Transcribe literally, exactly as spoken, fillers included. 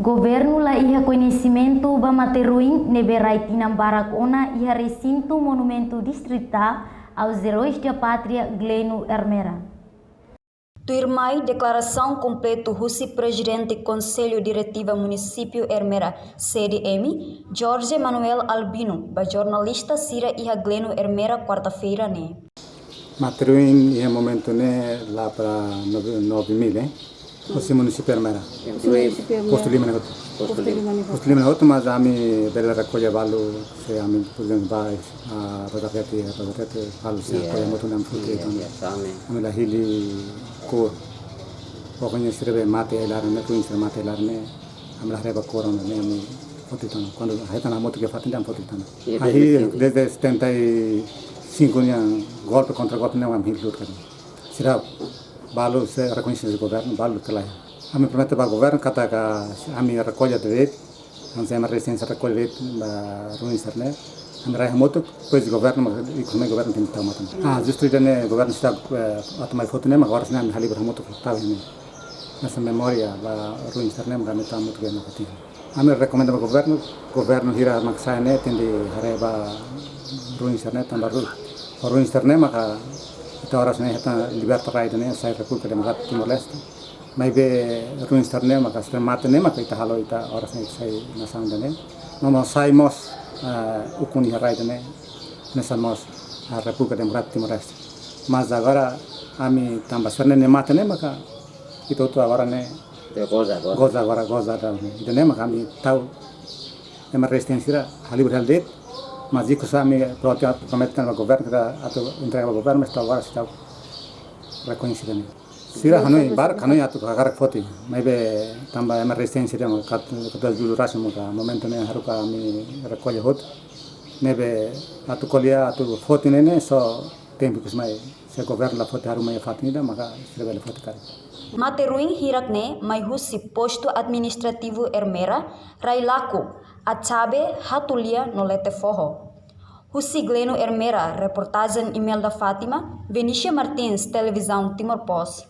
Governu la iha koñesimentu ba mate-ruin ne'ebé rai tinan barak ona iha resintu Monumentu Distritál aos Erois da Pátria Gleno Ermera. Tuirmai deklarasaun kompletu husi Prezidente Konsellu Diretiva Munisípiu Ermera, C D M, Jorge Manuel Albino, ba jornalista sira iha Gleno Ermera, kuarta-feira ne'e. Mate-ruin iha momentu ne'e la para nove, nove mil, eh? Husi munisípiu Ermera. Husi munisípiu Ermera. Postu lima ne'e hotu. Postu lima ne'e hotu. Postu lima ne'e hotu, mas ami bele rekolla balu, se ami, por ezemplu, ba, ah, Bazar Rete, Bazar Rete, balu se, iya, rekolla motu ne'e ami foti, iya, tan. Iya, sama. Ami la hili kór. Pokoknya sira be mate ai laran ne'e, ruin sira mate ai laran ne'e, ami la haree ba kór ne'e, ami foti tan. Kuandu hetan hamutuk iha fatin ida, ami foti tan. Iya, desde, desde setenta e cinco nian, golpe kontra golpe ne'e, ami hili luta. Sira balu sei rekoñese governu, balu kala. Ami promete ba governu katak ami rekolla de'it, ami sei mai rezisténsia rekolla de'it ba ruin sira-ne'e. Ami rai hamutuk, depois governu, mak, i kome governu tenke tau matan. Ah, justu ida-ne'e governu seidauk, eh, atu mai foti ne'e, mak oras ne'e ami halibur hamutuk tau ne'e. Hanesan memória ba ruin sira-ne'e, mak ami tau hamutuk iha fatin. Ami rekomenda ba governu, governu hira mak sai ne'e tenke haree ba ruin sira-ne'e tanba ru-, ruin sira-ne'e maka ita oras ne'e hetan liberta rai ida-ne'e sai Repúblika Demokrátika Timor-Leste. Maibé ruin sira-ne'e maka sira mate ne'e maka ita halo ita oras ne'e sai nasaun ida-ne'e. No mós sai mós, eh, ukun iha rai ida-ne'e, hanesan mós, eh, Repúblika Demokrátika Timor-Leste. Mas agora ami tanba sira-ne'e mate ne'e maka ita hotu agora ne'e goza, goza. Goza agora, goza ida-ne'e. Ida-ne'e maka ami tau ema rezisténsia sira halibur hela de'it, mas ikus ami promete, promete ba governu, katak atu entrega ba governu, mas to'o agora seidauk rekoñese ida-ne'e. Sira hanoin, barak hanoin atu hakarak foti, maibé tanba ema rezisténsia sira mak kat-, katuas Jullu rasik maka momentu ne'e haruka ami rekolla hotu. Ne'ebé atu ko'alia atu foti ne'e ne'e só tempu ikus mai, se governu la foti haruka mai fatin ida maka sira bele foti karik. Mate-ruin hirak-ne'e mai husi Postu Administrativu Ermera, Railaco, Atsabe, Hatulia no Letefoho. Husi Gleno Ermera, reportajen Imelda Fátima, Venícia Martins, Televizaun Timor Post.